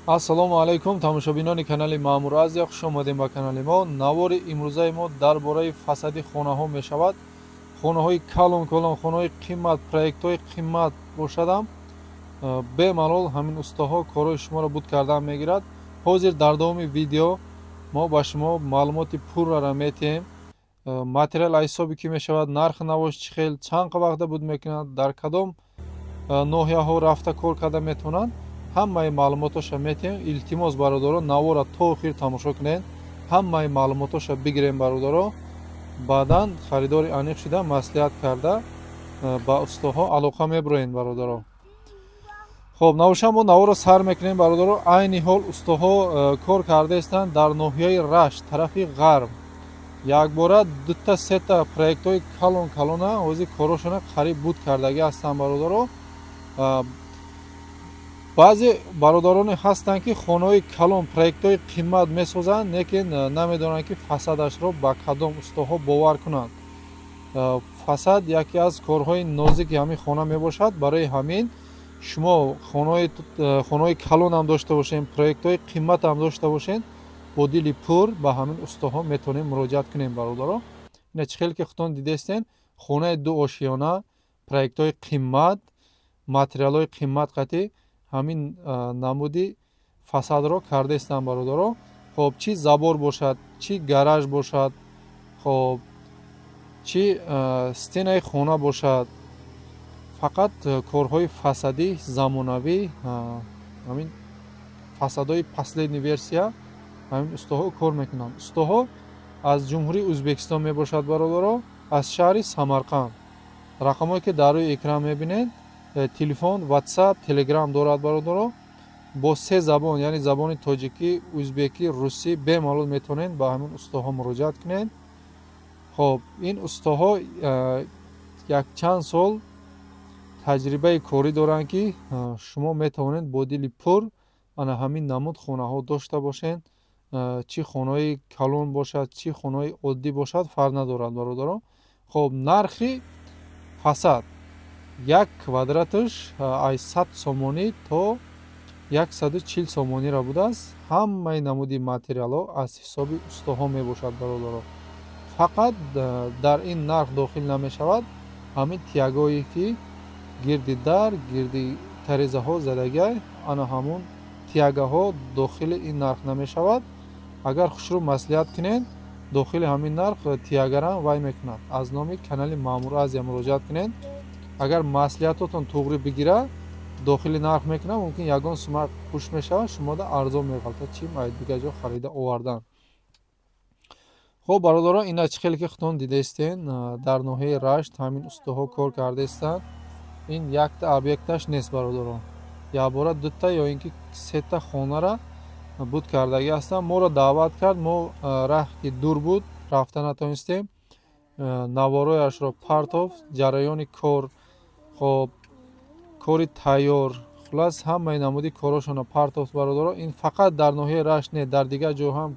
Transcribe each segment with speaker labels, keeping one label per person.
Speaker 1: Ассалому алайкум, тамошобинони канали Маъмур Азия, хуш омадем ба канали мо. Навори имрӯзаи мо дар бораи фасади хонаҳо мешавад. Хонаҳои калон калон, хонаҳои қимат, проектҳои қимат бошадам, бемалол ҳамин устоҳо корҳои шуморо буд кардан мегирад. Ҳозир дар давоми видео мо ба шумо маълумоти пуррара метиҳем. Материал аз ҳисоби кӣ мешавад, нархи навош чӣ хел, чанд вақта буд мекунад, дар кадом ноҳияҳо рафта кор карда метавонанд, ҳамаи маълумотоша метиҳем. Илтимос, бародаро, навора то охир тамошо кунед, ҳамаи маълумотоша бигирем, бародаро. Баъдан харидори аниқ шуда, маслиҳат карда, ба устоҳо алоқа мебуроем, бародаро. Хоб, навоша мо наворо сар мекунем, бародаро. Айни ҳол устоҳо кор кардаистанд дар ноҳияи Рашт, тарафи ғарб. Якбора дута сета проектҳои калон калона ҳозир корошона қариб буд кардагӣ ҳастанд, бародаро. Баъзе бародароне ҳастанд, ки хонаҳои калон, проектҳои қимат месозанд, лекин намедонанд, ки фасадашро ба кадом устоҳо бовар кунанд. Фасад яке аз корҳои нозики ҳамин хона мебошад. Барои ҳамин шумо хонаҳои калонам дошта бошед, проектҳои қиматам дошта бошед, бо дили пур ба ҳамин устоҳо метавонем муроҷиат кунем, бародаро. Ина чӣ хеле ки худтон дидестен, хонаи дуошиёна, проектҳои қимат, материалҳои қимат қатӣ ҳамин намуди фасадро кардаистанд, бародаро. Хоб, чӣ забор бошад, чӣ гараж бошад, хоб, чӣ стенаи хона бошад, фақат корҳои фасадӣ замонавӣ, ҳамин фасадҳои последний версия ҳамин устоҳо кор мекунанд. Устоҳо аз Ҷумҳурии Ӯзбекистон мебошад, бародаро, аз шаҳри Самарқанд. Рақамҳое ки дар рӯи экран мебинед, телефон, WhatsApp, Telegram дорад, бародаро. Бо се забон, яъне забони тоҷикӣ, ӯзбекӣ, русӣ бемалол метавонед ба ҳамин устоҳо муроҷиат кунед. Хоб, ин устоҳо якчанд сол таҷрибаи корӣ доранд, ки шумо метавонед бо дили пур ана ҳамин намуд хонаҳо дошта бошед. Чӣ хонаҳои калон бошад, чӣ хонаҳои оддӣ бошад, фарқ надорад, бародаро. Хоб, нархи фасад як квадраташ аз 100 сомонӣ то 140 сомониро будааст. Ҳамаи намуди материалҳо аз ҳисоби устоҳо мебошад, бародаро. Фақат дар ин нарх дохил намешавад ҳамин тягое, ки гирди дар, гирди тарезаҳо задагиай, ана ҳамун тягаҳо дохили ин нарх намешавад. Агар хушрӯ маслиҳат кунед, дохили ҳамин нарх тягарам вай мекунад. Аз номи канали Маъмур Азия муроҷиат кунед. Агар маслиҳатотон туғри бигирад, дохили нарх мекунад, мумкин ягон сума хуш мешавад, шумода арзон меғалтад, чим аз дигар ҷо харида овардан. Хоб, бародаро, ина чӣ хеле ки худтон дидаистен, дар ноҳияи Рашт ҳамин устоҳо кор кардаистанд. Ин якта объекташ нест, бародаро, якбора дута ё ин ки сета хонара буд кардагӣ ҳастанд. Моро даъват кард, мо раҳ ки дур буд, рафта натавонистем. Наворояшро партофт, ҷараёни кор, хоб, кори тайёр, хулас ҳамаи намуди корҳошонро партофт, бародаро. Ин фақат дар ноҳияи Рашт не, дар дигар ҷо ҳам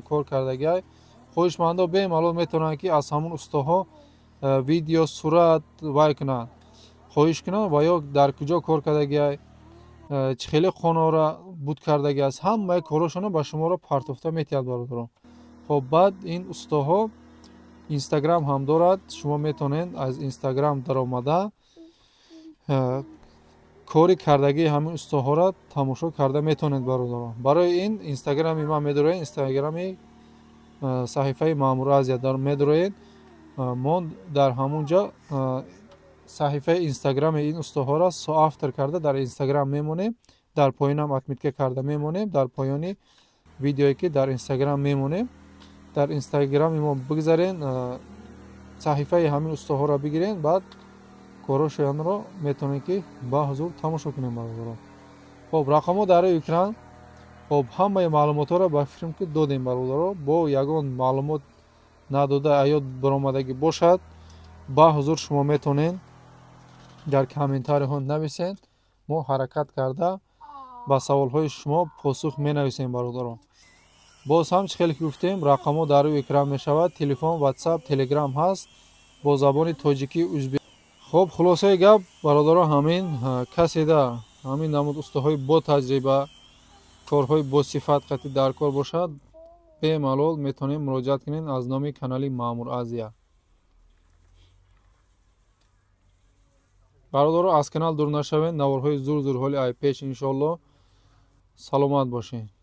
Speaker 1: кор кардагиай. Хоҳишмандо бемалол метавонанд, ки аз ҳамун устоҳо видео, сурат вай кунанд, хоҳиш кунанд ва ё дар куҷо кор кардагиай, чӣ хеле хонаро буд кардагӣ аст, ҳамаи корҳошонро ба шуморо партофта метиҳад, бародаро. Хоб, баъд ин устоҳо Инстаграм ҳам дорад, шумо метавонед аз Инстаграм даромада кори кардагии ҳамин устоҳоро тамошо карда метавонед, бародаро. Барои ин Инстаграми ман медуроед, Инстаграми саҳифаи Маъмур Азия медуроед. Мо дар ҳамун ҷо саҳифаи Инстаграми ин устоҳоро соавтор карда дар Инстаграм мемонем, дар поёнам отметка карда мемонем, дар поёни видеое ки дар Инстаграм мемонем. Дар Инстаграми мо бигзарен, саҳифаи ҳамин устоҳоро бигирен, баъд корҳошонро метавонед, ки ба ҳузур тамошо кунем, бародаро. Хоб, рақамҳо дар рӯи экран. Хоб, ҳамаи маълумотҳоро ба фикрам, ки додем, бародаро. Бо ягон маълумот надода аёд баромадагӣ бошад, ба ҳузур шумо метавонед дар комментариҳо нависед, мо ҳаракат карда ба саволҳои шумо посух менависем, бародаро. Боз ҳам чӣ хеле ки гуфтем, рақамҳо дар рӯи экран мешавад, телефон, WhatsApp, Telegram ҳаст бо забони тоҷикӣ, узбек. Хоб, хулосаи гап, бародаро, ҳамин каседа ҳамин намуд устоҳои бо таҷриба. Корҳои босифат қати дар кор бошад, бемалол метавонем муроҷиат кунед аз номи канали Маъмур Азия. Бародаро, аз канал дур нашавед, наворҳои зур зур ҳоли ай пеш иншоалло. Саломат бошед.